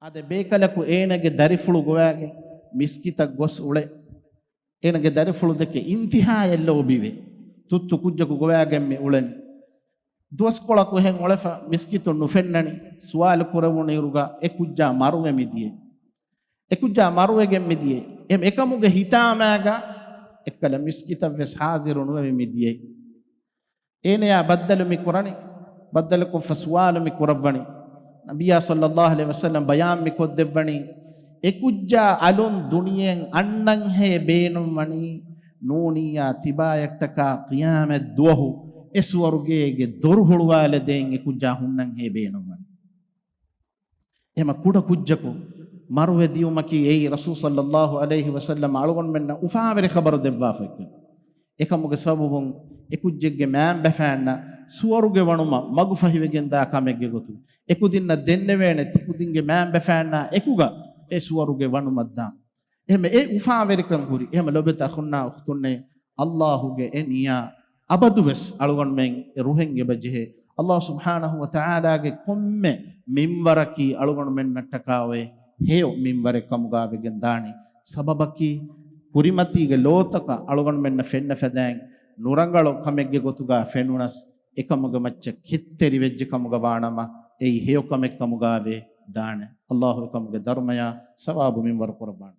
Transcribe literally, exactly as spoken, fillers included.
އާދެ، ބޭކަލަކު އޭނަގެ ދަރިފުޅު ގޮވާގެން މިސްކިތަށް ގޮސް އުޅެ. އޭނަގެ ދަރިފުޅު ދެކެ އިންތިހާއަށް ލޯބިވެ، ތުއްތު ކުއްޖަކު ގޮވާގެން މި އުޅެން. ދުވަސްކޮޅަކު އެހެން އުޅެފަ މިސްކިތުން ނުފެންނަނީ. ސުވާލު ކުރެވުނު އިރުގަ އެ ކުއްޖާ މަރުވެ މިދިޔައީ. އެ ކުއްޖާ މަރުވެގެން މިދިޔައީ. އެ، އެކަމުގެ ހިތާމާގަ އެއްކަލަ މިސްކިތަށް ވެސް ހާޒިރު ނުވެވި މިދިޔައީ. އޭނަޔާ ބައްދަލު މި ކުރަނީ، ބައްދަލުކޮށްފަ ސުވާލު މި ކުރައްވަނީ. ނަބިއްޔާ ޞައްލައްލާހު ޢަލައިހި ވަސައްލަމް ބަޔާން މި ކޮށްދެއްވަނީ، އެ ކުއްޖާ އަލުން ދުނިޔެއަށް އަންނަންހޭ ބޭނުންވަނީ، ނޫނިއްޔާ ތިބާޔަށްޓަކާ ޤިޔާމަތް ދުވަހު އެ ސުވަރުގޭގެ ދޮރު ހުޅުވާލަދޭން އެ ކުއްޖާ ހުންނަންހޭ ބޭނުންވަނީ. އެމަ ކުޑަ ކުއްޖަކު މަރުވެ ދިޔުމަކީ އެއީ ރަސޫލު ޞައްލައްލާހު ޢަލައިހި ވަސައްލަމަ އަޅުގަނޑުމެންނަށް އުފާވެރި ޚަބަރު ދެއްވާފައެއްކަން. އެކަމުގެ ސަބަބުން އެކުއްޖެއްގެ މައިންބަފައިންނަށް ސުވަރުގެ ވަނުމަށް މަގުފަހިވެގެންދާ ކަމެއްގެ ގޮތުން، އެކުދިންނަށް ދެންނެވޭނެ ތިކުދިންގެ މައިންބަފައިންނާ އެކުގަ އެ ސުވަރުގެ ވަނުމަށްދާން. އެހެމަ އެ އުފާވެރިކަން ހުރި. އެހެމަ ލޮބެތި އަޚުންނާ އުޚްތުންނޭ، އައްލާހުގެ އެ ނިޔާ އަބަދުވެސް އަޅުގަނޑުމެން އެ ރުހެން އެބަޖެހޭ. އައްލާހު ސުބްޙާނަހު ވަތަޢާލާގެ ކޮންމެ މިންވަރަކީ އަޅުގަނޑުމެންނަށްޓަކާ އޮތް ހެޔޮ މިންވަރެއް ކަމުގާ ވެގެން ދާނީ. ސަބަބަކީ ކުރިމަތީގެ ލޯތަކަށް އަޅުގަނޑުމެންނަށް ފެންނަ ފަދައިން ނުރަނގަޅު ކަމެއްގެ ގޮތުގާ ފެނުނަސް، އެކަމުގެ މައްޗަށް ކެތްތެރިވެއްޖެ ކަމުގަ ވާނަމަ، އެއީ ހެޔޮ ކަމެއް ކަމުގާވެ ދާނެ. އައްލާހު އެކަމުގެ ދަރުމަޔާ ސަވާބު މިންވަރު ކުރައްވާނެ.